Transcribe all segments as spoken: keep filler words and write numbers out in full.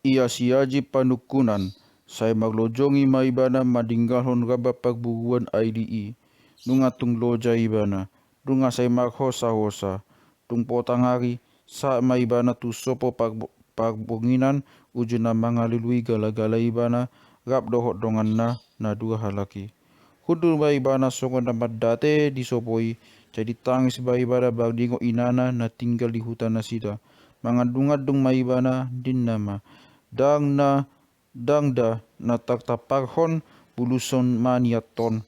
Ia si Aji Panungkunan, sai marlojongi ma ibana mandinggalhon gaba parburuan aili i. Nunga tung loja ibana, nunga sai marhosa-hosa. Dung potang ari, sahat ma ibana tu sopo parbo-, parbonginan, uju na mangalului gala-gala ibana, rap dohot donganna na dua halak i. Hundul ma ibana songon na mandate di sopo i, jadi tangis ma ibana mardingot inana na tinggal di huta nasida. Mangandung-andung ma ibana, ninna ma: Ndang na, ndang da na tartamparhon, bulushon ma nianton.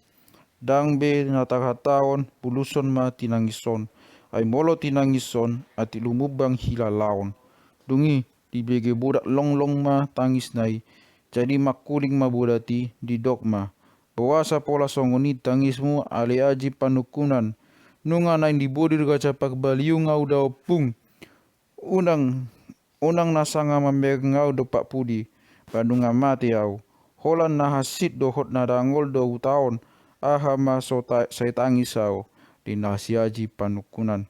Ndang be na tarhatahon, bulushon ma tinangishon. Ai molo tinangishon, atik lumumbang hilalaon. Dung i, dibege bodat longlong ma tangisna i. Jadi mangkuling ma bodat i, didok ma: Boasa pola songon i tangismu, ale Aji Panungkunan? Nunga naeng dibodil Raja Parbaliung ahu da, ompung. Unang, unang na sanga mamereng ahu dompak pudi, ba nunga mate ahu. Holan na hansit dohot na dangol do hutaon, aha ma so ta-, sai tangis ahu, ninna si Aji Panungkunan.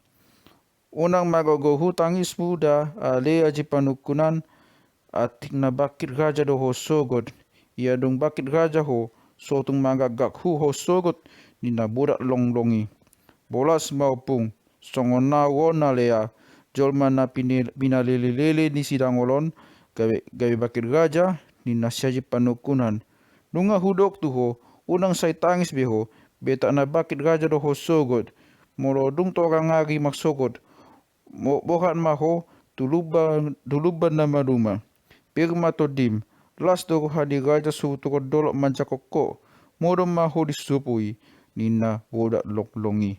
Unang magogo hu tangismu da, ale Aji Panungkunan, atik na bangkit raja do ho sogot. Ia dung bangkit raja ho, so tung manggakgak hu ho sogot, ninna bodat longlong i. Bolas ma, ompung, songon ahu on alea, jolma na pine-, pinalele-lele ni si dangol on, gabe, gabe bangkit raja, ninna si Aji Panungkunan. Nunga hudok tu ho, unang sai tangis be ho, betak na bangkit raja do ho sogot. Molo dung torang ari marsogot, mo-, bohat ma ho tu lumba-, tu lumban na maduma. Pir ma tondim, las do roha ni raja suhut tu dolok manjangkon ho. Modom ma ho di sopo i, ninna bodat longlong i.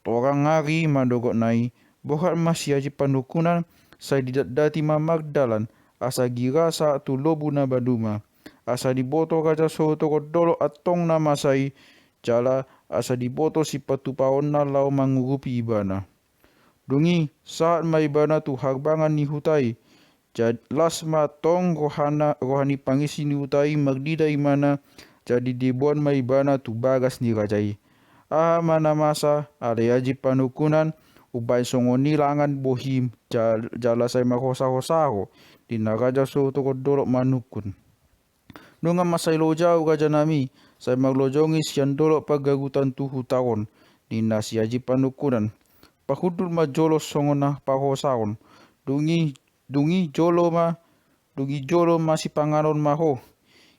Torang ari manogotna i, bohat ma si Aji Panungkunan, sai didatdati ma mardalan, asa gira sahat tu lobu na maduma. Asa diboto raja suhut tu dolok antong na masa i, jala asa diboto sipatupaonna laho mangurupi ibana. Dung i, sahat ma ibana tu harbangan ni huta i. Jad-, las ma tong rohana, roha ni pangisi ni huta i marnida ibana, jadi diboan ma ibana tu bagas ni raja i. Aha ma na masa, ale Aji Panungkunan, umbahen songon i langan bohim, jal-, jala sai marhosa-hosa ho, ninna raja suhut tu dolok manungkun. Nunga ma sai loja ahu, rajanami, sai marlojongi sian dolok pargarutan tu huta on, ninna si Aji Panungkunan. Pahundul ma jolo songon na parhosaon. Dung i, dung i jolo ma, dung i jolo masipanganon ma ho.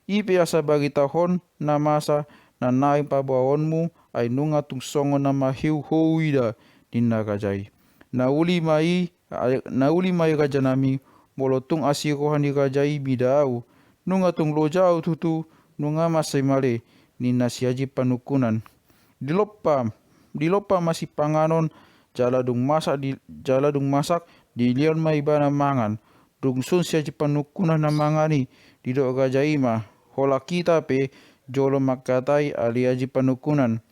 I pe asa baritahon na masa na naeng paboaonmu, ai nunga tung songon na mahiu ho huida, ninna raja i. Na uli ma i, Ai, na uli ma i, rajanami, molo tung asi roha ni raja i mida ahu, nunga tung loja ahu tutu, nunga ma sai male, ninna si Aji Panungkunan. Dilompa, dilompa masipanganon, jala dung masak di, jala dung masak, dilehon ma ibana mangan. Dung sun si Aji Panungkunan na mangan i, didok raja i ma: Holan hita pe jolo mangkatai, ale Aji Panungkunan.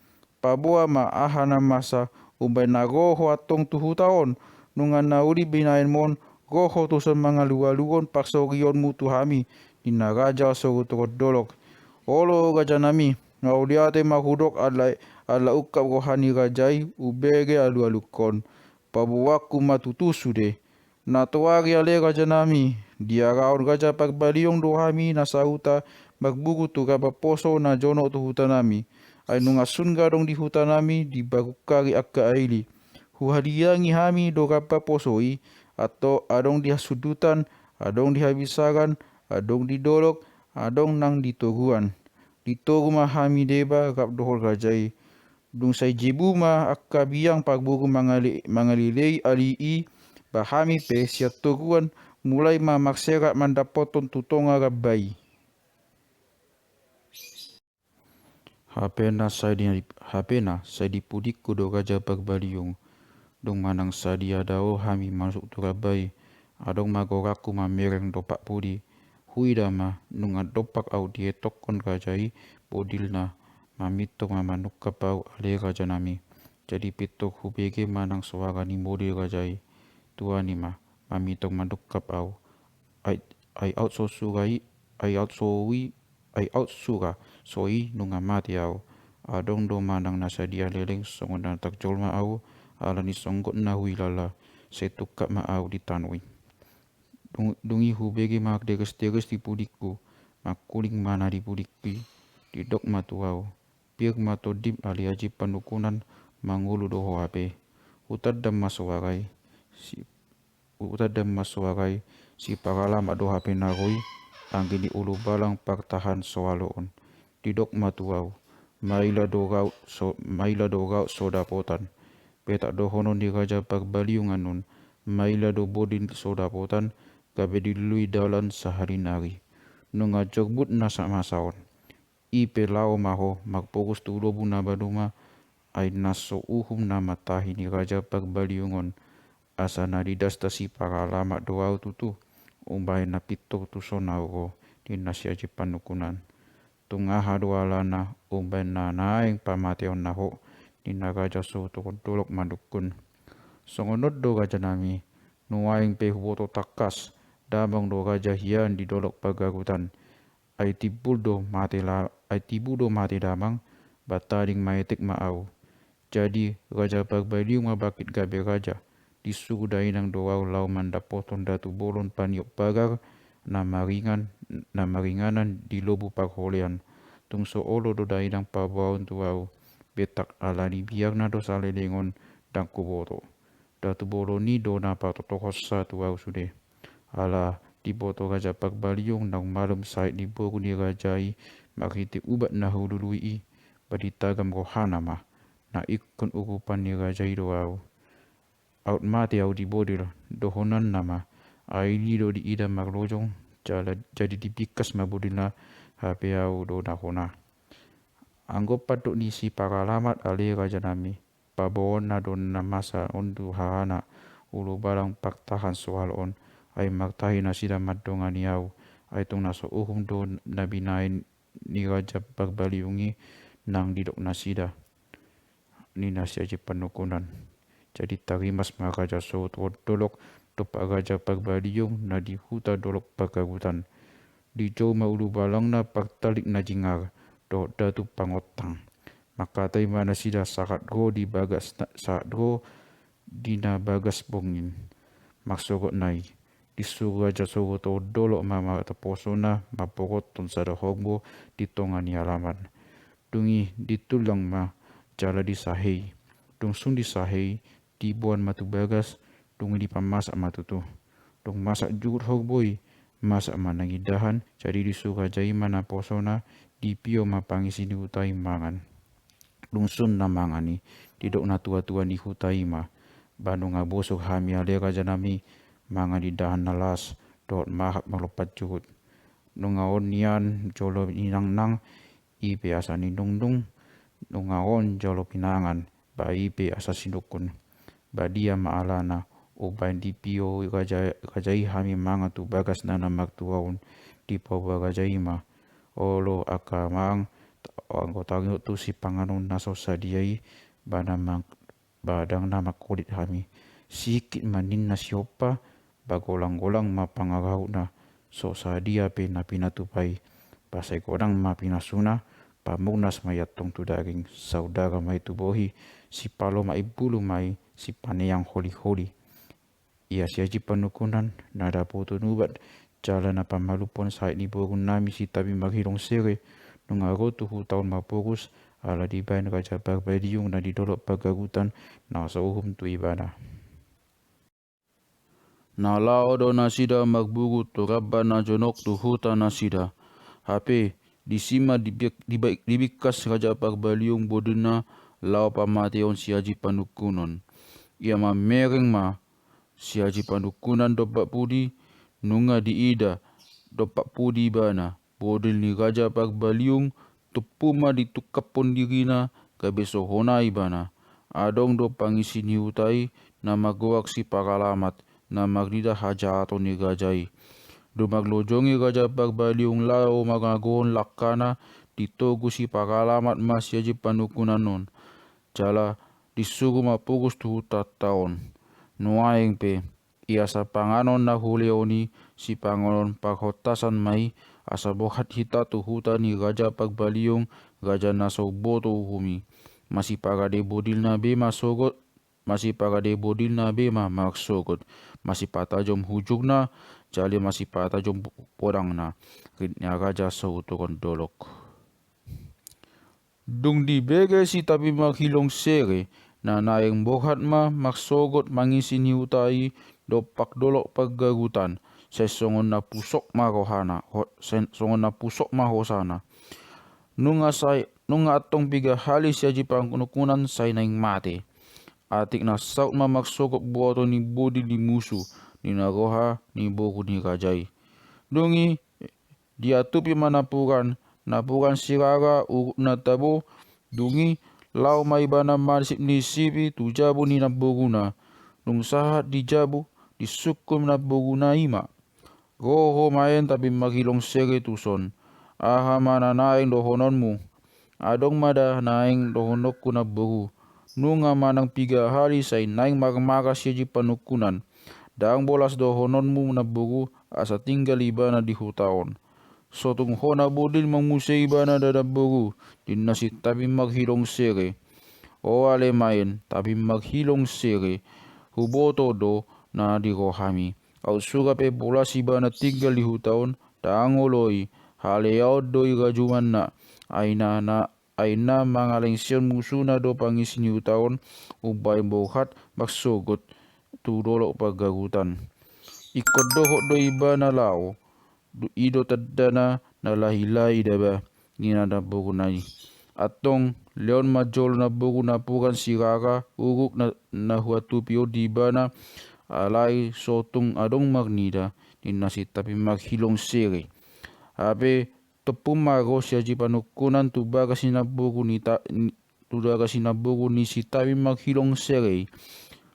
Paboa ma aha na masa, umbahen na ro ho antong tu huta on, nunga na uli binahenmon, ro ho tuson mangalualuhon parsorionmu tu hami, ninna raja suhut tu dolok. Olo, rajanami, mauliate ma hudok, ala, ala ungkap roha ni raja i, hubege alualungkon. Paboaonku ma tutu sude. Na toari, ale rajanami, diarahon Raja Parbaliung do hami na sahuta marburu tu gabe poso na jonok tu hutanami. Ai nunga sun adong di hutanami dibarungkari angka aili. Huhaliangi hami do gabe poso i, ato adong di hasundutan, adong di habisaran, adong di dolok, adong nang di toruan. Di toru ma hami deba rap dohot raja i. Dung sai jebu ma angka biang parburu mangale-, mangalelei aili i, ba hami pe sian toruan mulai ma marserak mandapothon tu tonga ramba i. Hape na sai di, hape na sai di pudingku do Raja Parbaliung. Dung manang sadia do hami masuk tu ramba i, adong ma goranku mamereng dompak pudi. Huida ma, nunga dompak ahu dietokkon raja i bodilna, mamintor ma manungkap ahu, ale rajanami. Jadi pintor hubege ma nang soara ni bodil raja i. Tuani ma, mamintor manungkap ahu. Ai, ai aut so sura i, ai aut so i, ai aut sura so i nunga mate ahu. Adong do manang na sadia leleng songon na tarjolma ahu, ala ni songgotna huilala, sai tungkap ma ahu di tano i. Dung, dung i hubege ma deges-deges di pudingku, mangkuling ma na di pudingki. Didok ma tu au: Pir ma tondim ale Aji Panungkunan, mangolu do ho hape. Hutandang ma soara i, si, hutandang ma soara i, sipagalamat do hape na ro i, anggi ni ulubalang partahan so aloon. Didok ma tu au: Maila do raut so, maila do raut so dapotan. Petak dohonon ni Raja Parbaliung annon: Maila do bodil so dapotan, gabe dilului dalan saharinari. Nunga jorbut na sa masa on. I pe laho ma ho marpogos tu lobu na maduma, ai na so uhum nama tahi ni Raja Parbaliung on. Asa na didasta sipagalamat do au tutu, umbahen na pintor tuson au ro, ninna si Aji Panungkunan. Tung aha do alana umbahen na naeng pamateonna ho? Ninna Raja Sohut Dolok manungkun. Songon on do, rajanami, nuaeng pe huboto tangkas, damang do raja hian di dolok Pargagutan. Ai timbul do mate la, ai tibu do mate damang, ba tading maetek ma au. Jadi Raja Parbaliung ma bangkit gabe raja. Disuru dainang do au laho mandapothon datu bolon paniop pagar na maringan, na maringanan di lobu parholean. Tung so olo do dainang paboaon tu au, petak ala ni biarna do saleleng on ndang huboto. Datu bolon i do na patotohonsa tu au sude. Ala diboto Raja Parbaliung naung malum sahit ni boru ni raja i marhite ubat na hulului i, ba ditagam rohana ma, na ingkon urupan ni raja i do au. Aut mate au di bodil, dohononna ma, ai i do diida marlojong, jala, jadi dipingkas ma bodilna, hape au do na hona. Anggo pandok ni sipagalamat ale rajanami, paboaonna do na masa on tu hahana, ulubalang partahan so aloon, ai martahi nasida mandongani au, ai tung na so uhum do na binahen ni Raja Parbaliung i nang didok nasida, ninna si Aji Panungkunan. Jadi tarimas ma Raja Sohut Dolok dompak Raja Parbaliung na di huta dolok Pargagutan. Dijou ma ulubalangna partalik na jingar dohot datu pangontang. Mangkatai ma nasida sahat ro di bagas, sahat ro di na bagas borngin. Marsogotna i, disuru Raja Sohut Dolok ma naposona mambotohon sada horbo di tonga ni alaman. Dung i ditulang ma jala disahei. Dung sun disahei, diboan ma tu bagas, dung i dipamasak ma tutu. Dung masak juhut horbo i, masak ma na indahan, jadi disuru raja i ma naposona, dipio ma pangisi ni huta i mangan. Dung sun na mangan i, didok na tua-tua ni huta i ma: Ba nunga bosur hami ale rajanami mangan indahan na las dohot mahap malompat juhut. Nunga on nian jolo ninangnang, i pe asa ninungnung, nunga on jolo pinangan, ba i pe asa sinungkun. Ba dia ma alana umbahen dipio raja, raja i hami mangan tu bagas na, na martua on? Dipaboa raja i ma: Olo angka amang, anggo taringot tu sipanganon na so sadia i, ba na mang-, ba ndang na mangkolit hami. Singkit ma ninna siompa, ba golang-golang ma pangarahutna, so sadia pe na pinatupa i. Ba sai godang ma pinasuna, pamurnas ma i antong tu daging, saudara ma i tu bohi, sipalomak imbulu ma i, sipaneang holi-holi. Ia si Aji Panungkunan na dapotan ubat jala na pamalumhon sahit ni borunami si Tabi Marhidong Sere, nunga ro tu huta on marpogos, ala dibaen Raja Parbaliung na di dolok Pargagutan na so uhum tu ibana. Na laho do nasida marburu tu ramba na jonok tu huta nasida. Hape disi ma dibi-, diba-, dibingkas Raja Parbaliung bodilna laho pamatehon si Aji Panungkunan. Ia mamereng ma si Aji Panungkunan dompak pudi, nunga diida dompak pudi ibana bodil ni Raja Parbaliung, tumpu ma ditungkaphon dirina gabe so hona ibana. Adong do pangisi ni huta i na margoar si Pangalamat, na marnida hajahaton ni raja i. Dung marlojongi Raja Parbaliung laho mangagohon langkana, ditogu si Pangalamat ma si Aji Panungkunan on. Jala disuru ma pogos tu hutanta on. Nuaeng pe, ia sapanganon na hulehon i, sipanganon parhontasan ma i, asa borhat hita tu huta ni Raja Parbaliung, raja na so umboto uhum i. Masiparade bodilna be ma sogot, masiparade bodilna be ma marsogot, masipatajom hujurna, jala masipata jo podangna, rit ni raja sogot on dolok. Dung dibege si Tapi Manghilong Sere, na naeng borhat ma marsogot mangisi ni huta i dompak dolok Pargagutan, sai songon na pusok ma rohana, ho-, sai songon na pusok ma hosana. Nunga sai, nunga antong piga hali si Aji Panungkunan sai naeng mate. Atik na saut ma marsogot boto ni bodi ni musu, ninna roha ni boru ni raja i. Dung i, diatupi ma napuran, napuran sirara uruk na tabo, dung i laho ma ibana mansipnisipi tu jabu ni namboruna. Dung sahat di jabu, disungkun namboruna i ma. Ro ho maen Tapi Manghilong Sere tuson. Aha ma na naeng dohononmu? Adong ma da naeng dohononku namboru. Nunga manang piga hali sai naeng marmara si Aji Panungkunan. Ndang bolas dohononmu namboru asa tinggal ibana di huta on. So tung hona bodil ma muse ibana da namboru, ninna si Tapi Manghilong Sere. O ale maen Tapi Manghilong Sere, huboto do na di rohami. Aut sura pe bolas ibana tinggal di huta on, ndang olo i, haleaon do i rajumanna, ai na, na, ai na mangalengseon musuna do pangisi ni huta on, umbaen borhat marsogot tu dolok Pargagutan. Ingkon dohot do ibana laho, du-, i do tandana na lahilahi daba, ninna namboruna i. Antong, lehon ma jolo namboru napuran sirara uruk na, na huatupi on di ibana, alai so tung adong marnida, ninna si Tapi Manghilong Sere. Hape, tompu ma ro si Aji Panungkunan tu bagas ni namboru ni ta-, ni, tu bagas ni namboru ni si Tapi Manghilong Sere i.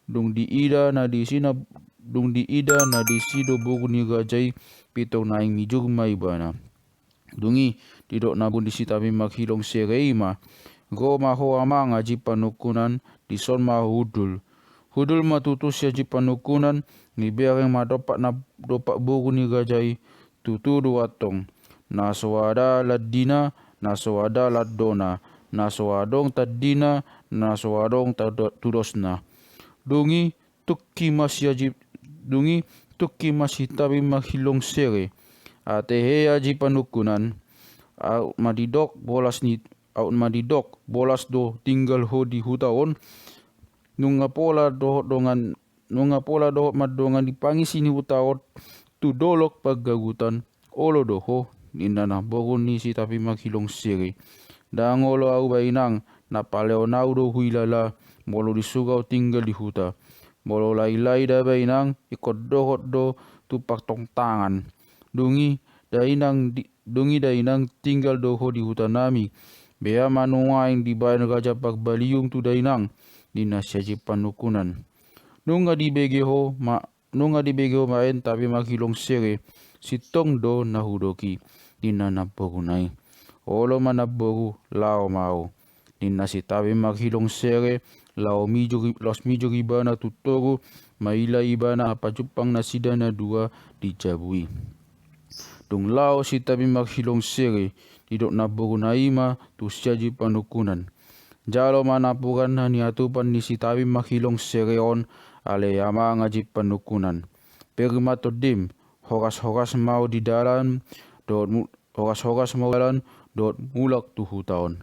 Dung diida na disi na, dung diida na disi do boru ni raja i, pintor naeng mijur ma ibana. Dung i, didok namboru ni si Tapi Manghilong Sere i ma. Ro ma ho amang Aji Panungkunan, dison ma hundul. Hundul ma tutu si Aji Panungkunan, dibereng ma dompak na, dompak boru ni raja i, tutu do antong. Na so ada landina, na so ada landona, na so adong tandina, na so adong tado-, tudosna. Dung i, tungki ma si Aji, dung i, tungki ma si Tapi Manghilong Sere. Ate he Aji Panungkunan, aut ma didok bolas ni, aut ma didok bolas do tinggal ho di huta on. Nunga pola dohot dongan, nunga pola dohot mardongan di pangisi ni huta on tu dolok Pargagutan, olo do ho, ninna namboru ni si Tapi Manghilong Sere. Ndang olo au ba inang, na palehon au do huilala, molo disungkun au tinggal di huta. Molo lahilahi da ba inang, ingkon dohot do tu partongtangan. Dung i da inang di, dung i da inang tinggal do ho di huta nami. Bea ma nuaeng dibaen Raja Parbaliung tu da inang, ninna si Aji Panungkunan. Nunga dibege ho ma, nunga dibege ho maen Tapi Manghilong Sere, sintong do na hudok i, ninna namboruna i. Olo ma namboru, laho ma au, ninna si Tapi Manghilong Sere, laho mijur, laos mijur ibana tu toru, maila ibana pajumpang nasida na dua di jabu i. Dung laho si Tapi Manghilong Sere, didok namboruna i ma tu si Aji Panungkunan. Jalo ma napuran na niatupan ni si Tapi Manghilong Sere on, ale amang Aji Panungkunan. Pir ma tondim, horas-horas ma ho di dalan, dohot mu-, horas-horas ma ho di dalan, dohot mulak tu huta on.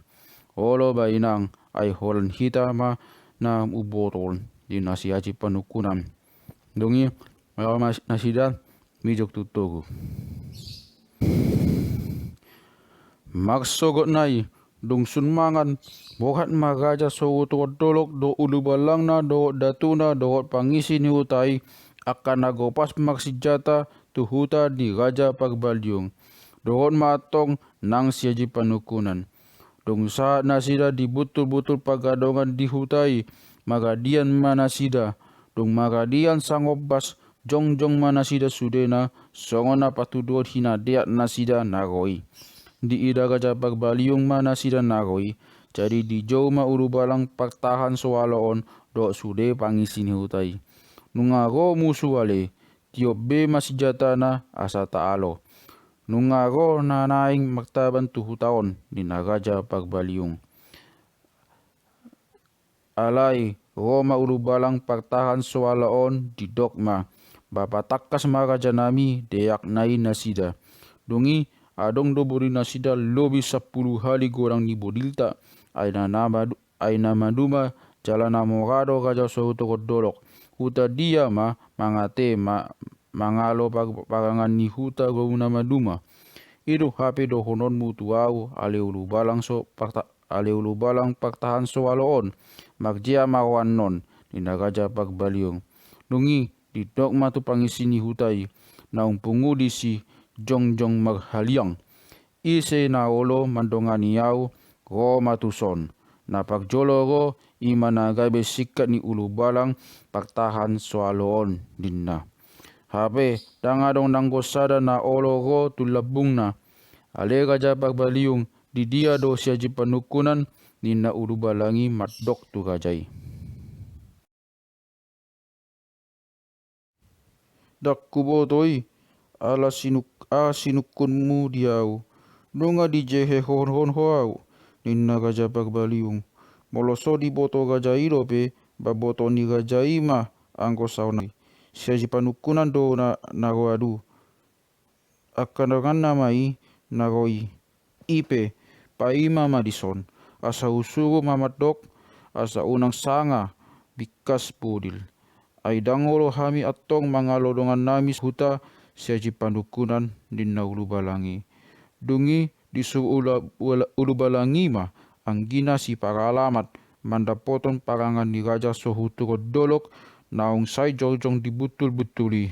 Olo ba inang, ai holan hita ma na umboto on, ninna si Aji Panungkunan. Dung i, laho ma nasida mijur tu toru. Marsogot nai, dung sun mangan, borhat ma raja sogot on dolok dohot ulubalangna dohot datuna dohot pangisi ni huta i, angka na gopas marsinjata tu huta ni Raja Parbaliung. Dohot ma antong nang si Aji Panungkunan. Dung sahat nasida di buntul-buntul pargadongan di huta i, maradian ma nasida. Dung maradian sangombas, jongjong ma nasida sudena, songon na patuduhon hinadeak nasida na ro i. Diida Raja Parbaliung ma nasida na ro i, jadi dijou ma ulubalang partahan so alo on dohot sude pangisi ni huta i. Nunga ro musu ale, tiop be ma sinjatana asa taalo. Nunga ro na naeng martaban tu huta on, ninna Raja Parbaliung. Alai, ro ma ulubalang partahan so alo on, didok ma. Bapa tangkas ma rajanami deakna i nasida. Dung i adong do bodilnasida lobi sampulu hali godang ni bodilta, ai na, na madu-, ai na maduma jala na mora do raja Sahuturon Dolok. Huta dia ma mangate ma-, mangalo pag-, parangan ni huta gomuna maduma. I do hape dohononmu tu ahu, ale Ulubalang so parta-, ale Ulubalang partahan so alo on, marjea ma ho annon, ninna Raja Parbaliung. Dung i didok ma tu pangisi ni huta i, naung pungu di si jongjong marhaliang. Ise na olo mandongani ahu, ro ma tuson. Na parjolo ro, i ma na gabe singkat ni Ulubalang partahan so alo on, ninna. Hape, ndang adong nanggo sada na olo ro tu lambungna. Ale Raja Parbaliung, di dia do si Aji Panungkunan, ninna Ulubalang i mandok tu raja i. Ndang huboto i, ala sinuk-, ala sinungkunmu di ahu. Nunga dijehehon ho ahu, ninna Raja Parbaliung. Molo so diboto raja i dope, ba boto ni raja i ma anggo saonari. Si Aji Panungkunan do na, na ro adu. Angka donganna ma i na ro i. I pe, paima ma dison, asa husuru ma mandok, asa unang sanga bingkas bodil. Ai ndang olo hami antong mangalo dongannami huta si Aji Panungkunan, ninna Ulubalang i. Dung i disuru Ula-, Ula-, Ulubalang i ma anggina si Paralamat mandapothon parangan ni raja Sahuturon Dolok naung sai jongjong di buntul-buntul i.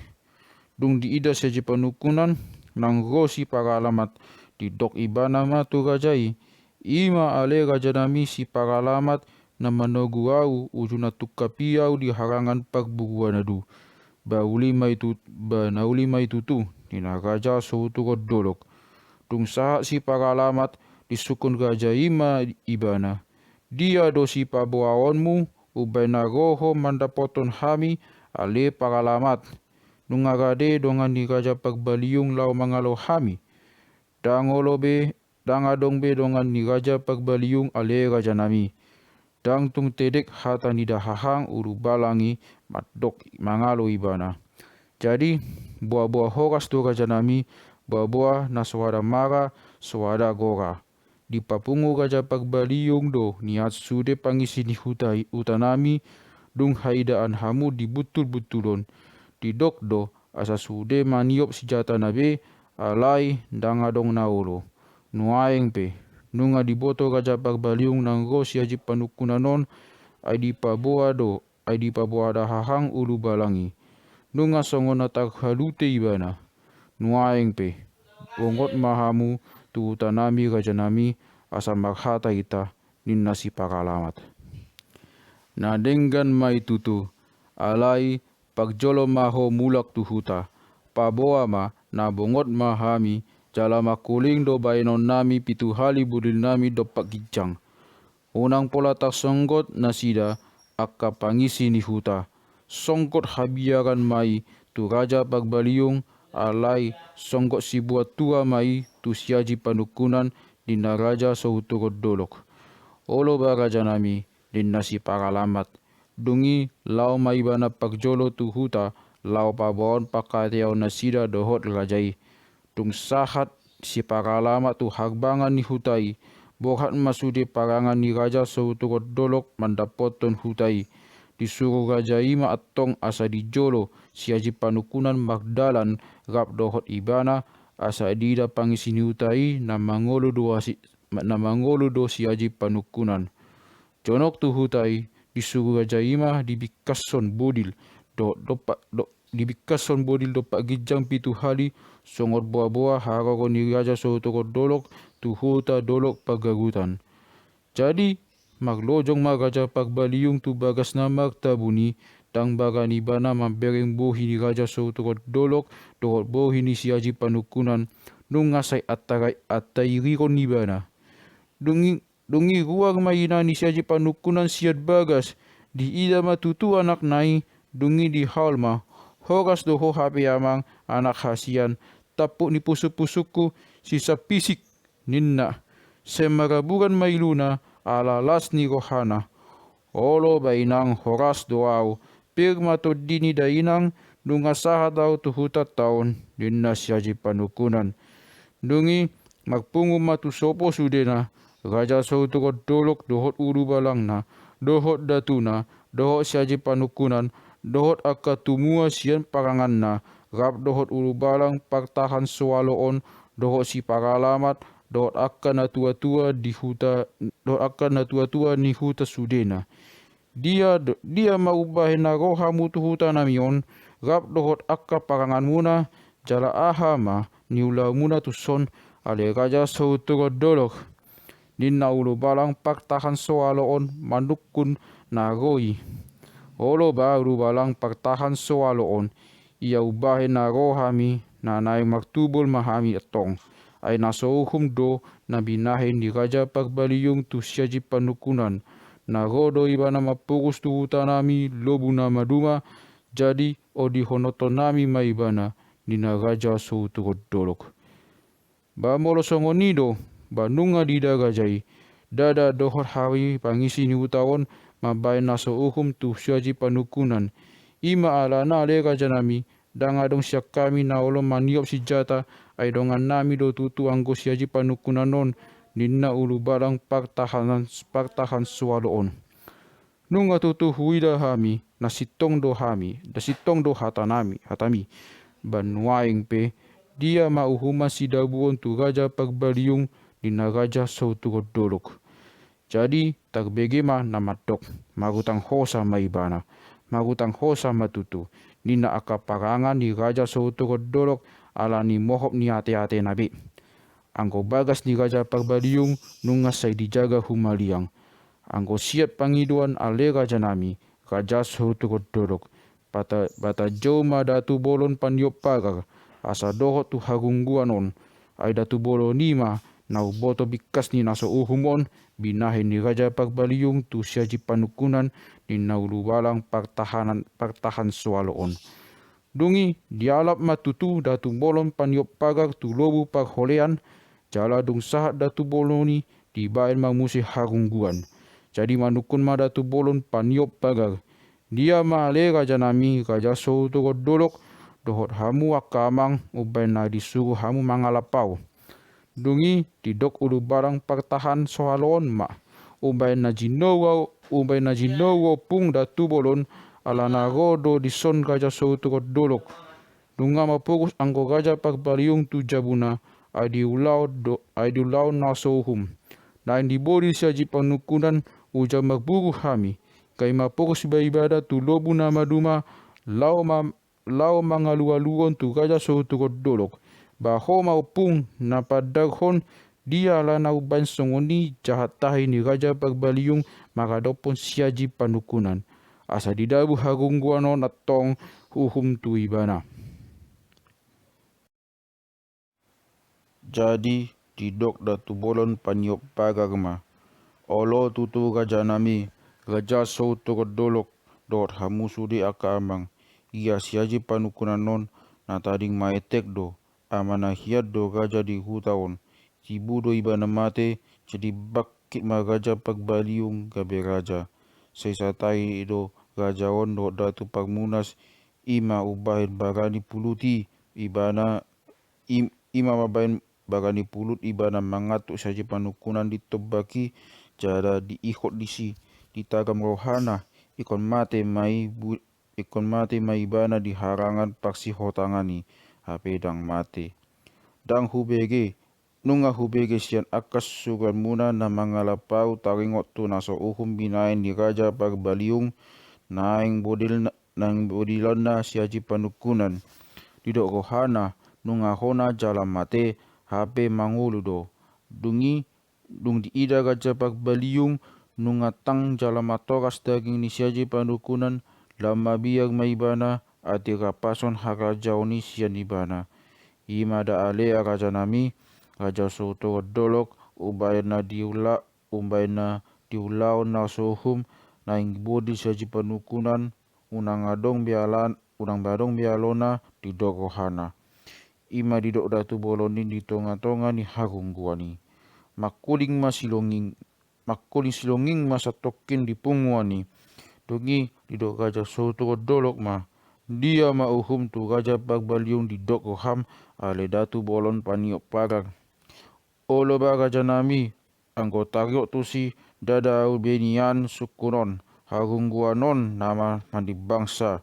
Dung diida si Aji Panungkunan nang ro si Paralamat, didok ibana ma tu raja i. I ma ale rajanami si Paralamat na manogu ahu uju na tungkap i ahu di harangan parburuan adu. Ba uli ma i tut-, ba na uli ma i tutu, ninna raja Sahuturon Dolok. Dung sahat si Paralamat, disungkun raja i ma ibana. Dia do sipaboaonmu, umbahen na ro ho mandapothon hami, ale Paralamat? Nunga rade dongan ni Raja Parbaliung laho mangalo hami. Ndang olo be, ndang adong be dongan ni Raja Parbaliung ale rajanami. Ndang tung tedek hata ni dahahang Ulubalang i mandok mangalo ibana. Jadi, boaboa horas do rajanami, boaboa na so ada mara, so ada gora. Dipapungu Raja Parbaliung do nian sude pangisi ni huta i, hutanami, dung haidaan hamu di buntul-buntul on. Didok do asa sude maniop sinjatana be, alai ndang adong na olo. Nuaeng pe, nunga diboto Raja Parbaliung nang ro si Aji Panungkunan on, ai dipaboa do, ai dipaboa dahahang Ulubalang i. Nunga songon na tarhalute ibana. Nuaeng pe, bongot ma hamu tu hutanami rajanami, asa marhata hita, ninna si Paralamat. Na denggan ma i tutu, alai parjolo ma ho mulak tu huta. Paboa ma, na bongot ma hami, jala mangkuling do baenonnami pitu hali bodilnami dompak ginjang. Unang pola tarsonggot nasida angka pangisi ni huta. Songgot habiaran ma i tu Raja Parbaliung, alai songgot sibuat tua ma i tu si Aji Panungkunan, ninna Raja Sahuturon Dolok. Olo ba rajanami, ninna si Paralamat. Dung i laho ma ibana parjolo tu huta, laho paboahon pangkataion nasida dohot raja i. Dung sahat si Paralamat tu harbangan ni huta i, borhat ma sude parangan ni Raja Sahuturon Dolok mandapothon huta i. Disuru raja i ma antong asa di jolo si Aji Panungkunan mardalan rap dohot ibana, asa diida pangisi ni huta i na mangolu do asi-, na mangolu do si Aji Panungkunan. Jonok tu huta i, disuru raja i ma dibingkashon bodil, do-, dompak, do-, dibingkashon bodil dompak ginjang pitu hali, songon boaboa haroro ni Raja Sahuturon Dolok tu huta dolok Pargarutan. Jadi, marlojong ma Raja Parbaliung tu bagas na martabun i, ndang bagan ibana mambereng bohi ni Raja Sahuturon Dolok, dohot bohi ni si Aji Panungkunan, nunga sai antarai-, antairiron ibana. Dung i, dung i ruar ma ina ni si Aji Panungkunan sian bagas, diida ma tutu anakna i, dung i dihaol ma, horas do ho hape amang, anak hasian, tampuk ni pusuk-pusukku, sisappisik, ninna. Sai maraburan ma iluna, ala las ni rohana. Olo ba inang, horas do ahu, pir ma tondi ni dainang, Nunga sahat ahu tu hutanta on, ninna si Aji Panungkunan. Dung i, marpungu ma tu sopo sudena, Raja Sautogondolok dohot ulubalangna, dohot datuna, dohot si Aji Panungkunan, dohot angka tumua sian paranganna, rap dohot ulubalang partahan so alo on, dohot si paralamat, dohot angka natuatua di huta, dohot angka natuatua ni huta sudena. Dia, dia ma umbahen na ro hamu tu hutanami on, rap dohot angka paranganmuna, jala aha ma niulaonmuna tuson, ale Raja Sautogondolok? Ninna ulubalang partahan so alo on manungkun na ro i. Olo ba ulubalang partahan so alo on, ia umbahen na ro hami, na naeng martubol ma hami antong. Ai na so uhum do na binahen ni Raja Parbaliung tu si Aji Panungkunan. Na ro do ibana mampogos tu hutanami lobu na maduma, jadi odihonontonnami ma ibana, ninna Raja Sautogondolok. Ba molo songon i do, ba nunga diida raja i, ndada dohot hami pangisi ni huta on mambahen na so uhum tu si Aji Panungkunan. I ma alana ale rajanami, ndang adong sian hami na olo maniop sinjata, ai dongannami do tutu anggo si Aji Panungkunan on, ninna ulubalang partahanan, partahan so alo on. Nunga tutu huida hami, na sintong do hami, na sintong do hatanami, hatami. Ba nuaeng pe, dia ma uhuman sidabuon tu Raja Parbaliung, ninna Raja Sautogondolok. Jadi, tarbege ma na mandok, marutang hosa ma ibana, marutang hosa ma tutu, ninna angka parangan ni Raja Sautogondolok, ala ni mohop ni ateatena be. Anggo bagas ni Raja Parbaliung nunga sai dijaga humaliang. Anggo siat pangidoan ale rajanami, Raja Sautogondolok, pata-, patajou ma Datu Bolon Paniop Pagar, asa dohot tu hagungguan on. Ai Datu Bolon i ma na umboto bingkas ni na so uhum on, binahen ni Raja Parbaliung tu si Aji Panungkunan, ninna ulubalang partahanan, partahan so alo on. Dung i, dialap ma tutu Datu Bolon Paniop Pagar tu lobu parholean, jala dung sahat Datu Bolon i dibahen ma muse hagungguan. Jadi manungkun ma Datu Bolon Paniop Pagar. Dia ma ale rajanami, Raja Sautogondolok, dohot hamu angka amang, umbahen na disuru hamu mangalap ahu. Dung i didok ulubalang partahan so alo on ma. Umbahen na jinnohu, umbahen na jinnohu ompung Datu Bolon, ala na ro do dison Raja Sautogondolok. Nunga mapogos anggo Raja Parbaliung tu jabuna, ai diulaon do, ai diulaon na so uhum. Naeng dibodil si Aji Panungkunan, uja marburu hami. Gabe mapogos ma ibana tu lobu na maduma, laho ma laho mangalualuhon tu Raja Sautogondolok. Ba ho ma ompung na pandarhon, dia ala na umbahen songon i jahat tahi ni Raja Parbaliung mangadophon si Aji Panungkunan. Asa didabu hagungguan on antong uhum tu ibana. Jadi didok Datu Bolon Paniop Pagar ma. Olo tutu rajanami, Raja Sautogondolok, dohot hamu sude angka amang, ia si Aji Panungkunan on na tading maetek do, ama na hian do raja di huta on. Tibu do ibana mate, jadi bangkit ma Raja Parbaliung gabe raja. Sai satahi do raja on dohot Datu Parmunas, i ma umbahen barani pulut i, ibana, i, i ma mambahen barani pulut ibana mangantuk si Aji Panungkunan di tombak i, jala diihot disi, ditagam rohana, ingkon mate ma i bu-, ingkon mate ma ibana di harangan parsihotangan i, hape ndang mate. Ndang hubege, nunga hubege sian angka suruanmuna na mangalap ahu taringot tu na so uhum binahen ni Raja Parbaliung, naeng bodilna, naeng bodilonna si Aji Panungkunan. Didok rohana, nunga hona jala mate, hape mangolu do. Dung i, dung diida Raja Parbaliung, nunga tang jala matoras daging ni si Aji Panungkunan, lam mabiar ma ibana, atik rapason harajaon i sian ibana. I ma da ale rajanami, Raja Sautogondolok, umbahen na diula-, umbahen na diulaon na so uhum, naeng bodil si Aji Panungkunan, unang adong be alan-, unang be adong be alona didok rohana. I ma didok Datu Bolon i di tongatonga ni hagungguan i. Mangkuling ma silonging, mangkuling silonging ma satongkin di punguan i. Dung i didok Raja Sautogondolok ma, Dia ma uhum tu Raja Parbaliung didok roham, ale datu bolon paniop pagar? Olo ba rajanami, anggo tariop tusi, ndada ahu be nian sungkun on, harungguan on nama manimbangsa.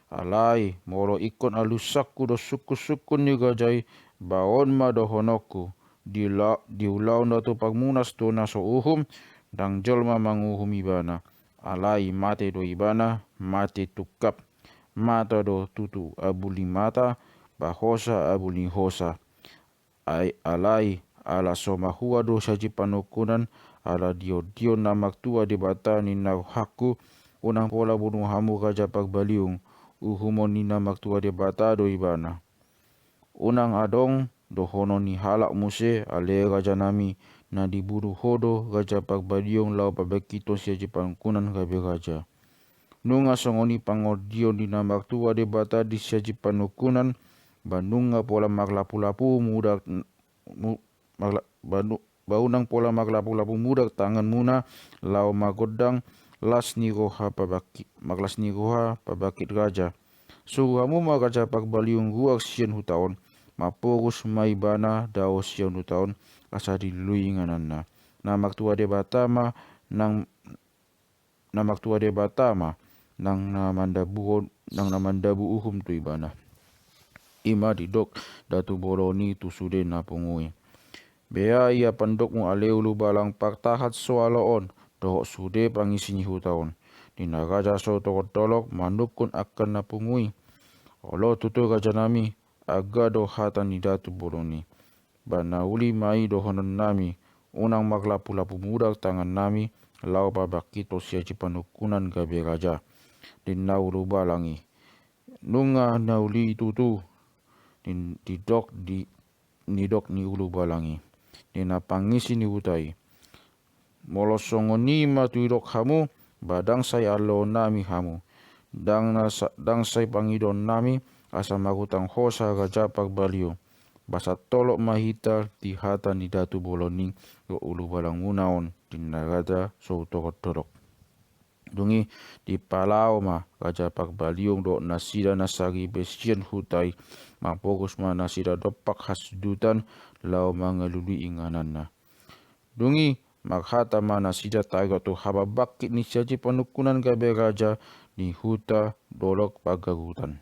Alai molo ingkon alusangku do sungkun-sungkun ni raja i, ba on ma dohononku. Di ula-, di ulaon datu Parmunas do na so uhum, ndang jolma manguhum ibana. Alai mate do ibana, mate tungkap. Mata do tutu abul ni mata, ba hosa abul ni hosa. Ai alai ala so mahua do siaji panungkunan, ala dion-dion na martua Debata ninna rohangku, unang pola boanu hamu Raja Parbaliung, uhumon ni na martua Debata do ibana. Unang adong dohonon ni halak muse, ale rajanami, na diboan ho do Raja Parbaliung laho pabangkithon siaji panungkunan gabe raja. Nunga songon i pangondion ni na martua Debata di siaji panungkunan, ba nunga pola marlapu-lapu muda, mu-, marla-, ba nu-, ba unang pola marlapu-lapu muda tanganmuna laho margondang, las ni roha pabangki-, marlas ni roha pabangkit raja. Suru hamu ma Raja Parbaliung ruar sian huta on, maporus ma ibana dao sian huta on, asa dilului ingananna. Na martua Debata ma nang, na martua Debata ma nang na mandabuhon, nang na mandabu uhum tu ibana. I ma didok datu bolon i tu sude na pungu i. Bea ia pandokmu ale ulubalang partahan soal on, dohot sude pangisi ni huta on. Ninna raja sotogon dolok manungkun angka na pungu i. Olo tutu rajanami, angga do hata ni datu bolon i. Ba na uli ma i dohononnami, unang marlapu-lapu muda tangannami, laho pabangkithon siaji panungkunan gabe raja. Ninna ulubalang i. Nunga na uli tutu, nin-, didok di, nidok ni ulubalang i. Ninna pangisi ni huta i. Molo songon i ma didok hamu, ba ndang sai aloonnami hamu. Ndang na sa-, ndang sai pangidoonnami, asa marutang hosa Raja Parbaliung. Ba santolop ma hita di hata ni datu bolon i, dohot ulubalangmuna on, ninna raja sotogon dolok. Dung i dipalao ma Raja Parbaliung dohot nasida na saripe sian huta i, maporus ma nasida dompak hasundutan laho mangalului ingananna. Dung i marhata ma nasida tariop tu hapabangkit ni siaji panungkunan gabe raja di huta dolok Pagarutan.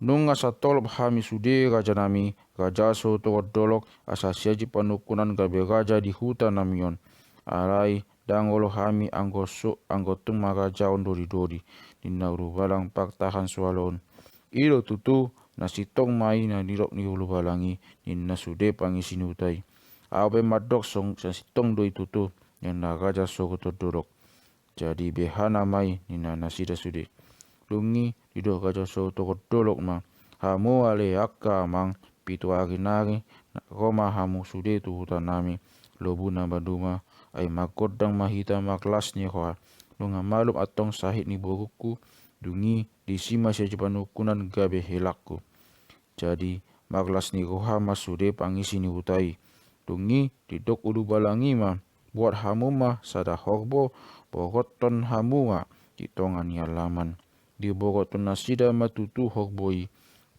Nunga santolop hami sude rajanami, raja sotogon dolok, asa siaji panungkunan gabe raja di hutanami on. Alai ndang olo hami anggo so-, anggo tung marajaon dodi-dodi, ninna ulubalang partahan soal on. I do tutu, na sintong ma i na nidok ni ulubalang i, ninna sude pangisi ni huta i. Ahu pe mandok song-, na sintong do i tutu, ninna raja sotogon dolok. Jadi behana ma i, ninna nasida sude. Dung i didok raja sotogon dolok ma. Hamu ale angka amang, pitu ari nari ro ma hamu sude tu hutanami, lobu na maduma, ai margondang ma hita marlas ni roha. Nunga malum antong sahit ni borungku, dung i disi ma siaji panungkunan gabe helangku. Jadi marlas ni roha ma sude pangisi ni huta i. Dung i didok ulubalang i ma, buat hamu ma sada horbo, bogothon hamu ma di tonga ni alaman. Dibogothon nasida ma tutu horbo i.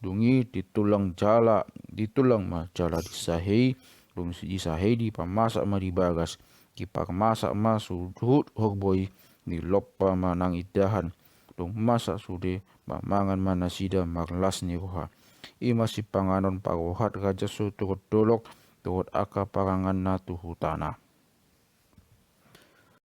Dung i ditulang jala, ditulang ma jala di sahe i, dung di sahe i dipamasak ma di bagas. Diparmasak ma suhut horbo i, dilompa ma nang indahan. Dung masak sude, mamangan ma nasida marlas ni roha. I ma sipanganon parrohat raja sotogon dolok dohot angka paranganna tu hutana.